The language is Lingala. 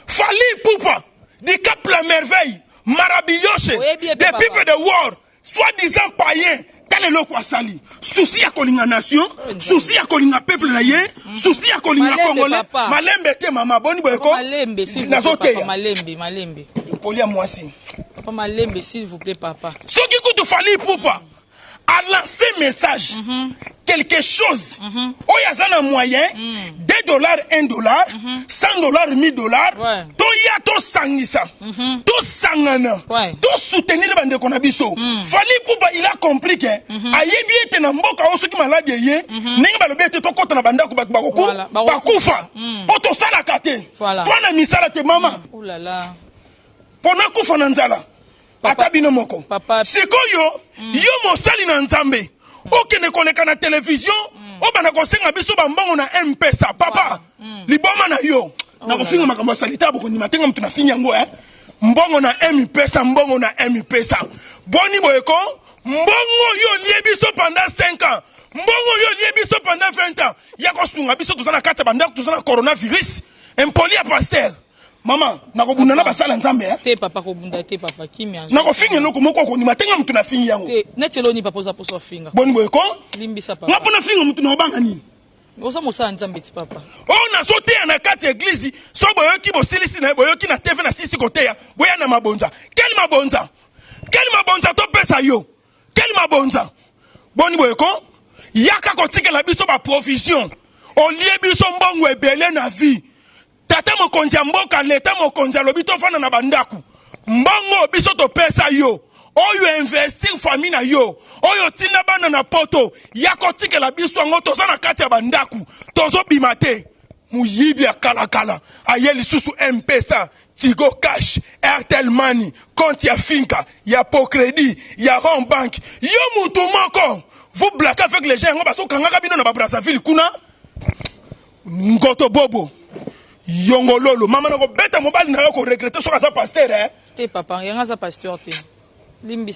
Fally Ipupa Dicap la Merveille Marabiyoshe Oyebi ye the pe, papa. people the world, soi-disant païen. Tala eloko asali: souci ya kolinga nation, souci ya kolinga peuple na ye, souci ya kolinga Malembe, Congolais. papa. Malembe te, mama. Boni boye ko? Papa, malembe, s'il vous plaît, papa. Nazoteya. Malembe, malembe. Poli ya mwasi. Papa, malembe, s'il vous plaît, papa. Soki kutu Fally Ipupa alance message, quelque chose oyo aza na moyen, 2 dollars, 1 dollar, 100 dollars, 1000 dollars, toya tosangisa, tosangana, tosoutenir bandeko na biso. Fally Ipupa, il a compris ke ayebi ete na mboka oyo, soki maladi eye, ndenge balobi ete tokɔta na bandako, bato bakoku Voilà, bakoku. bakufa mpo tosalaka te. To na misala te, mama. Oh là là. Mpo nakufa na nzala, ata bino moko. Papa. Sikoyo yo mosali na Nzambe, okende koleka na televizio, obanda kosenga biso bambongo na M-Pesa. Papa, liboma na yo. Nakofinga makambo ya salita, bokondima tenga moto nafingi yango, eh? Mbongo na M-Pesa, mbongo na M-Pesa, boni boye ko? Mbongo yo olie biso pendant 5 ans, mbongo yo olie biso pendant 20 ans, ya kosunga biso. Toza na kati ya bandako, toza na coronavirus. Impoli ya pasteur. Mama, nakobunda na basala Nzambe, eh? Te, papa, kobunda te, papa, kimia. Nakofinga eloko moko, okondima tenga moto nafingi yango. Te, neti eloni, papa, oza poso afinga. Boni boye ko? Limbisa, Nga papa. mpo nafinga motu, na obanga nini? Oza mosala Nzambe ti, papa. Oyo nazoteya na kati ya eglize, so boyoki, bosilisi na ye, boyoki na TV na sisi koteya, boya na mabonza. Quel mabonza? Quel mabonza topesa yo? Quel mabonza? Boni boye ko? Yaka kotikela biso baprovision. Olie biso mbongo ebele na vie. Tata mokonzi ya mboka, leta mokonzi alobi tofanda na bandako. Mbongo biso topesa yo, oyo investir famille na yo, oyo tinda bana na Poto, ya kotikela biso yango. Toza na kati ya bandako, tozobima te. Moyibi ya kalakala aye lisusu. M-Pesa, Tigo Cash, Airtel Money, compte ya Finka, ya Pocredi, ya Rawbank. Yo mutu moko, vous blaguez avec les gens. Yango bazokangaka bino na baBrazzaville kuna. Ngoto bobo yongololo. Mama, nakobeta mobali na yo, koregretter soki aza pasteur, eh? Te, papa, yanga aza pasteur te, limbisa.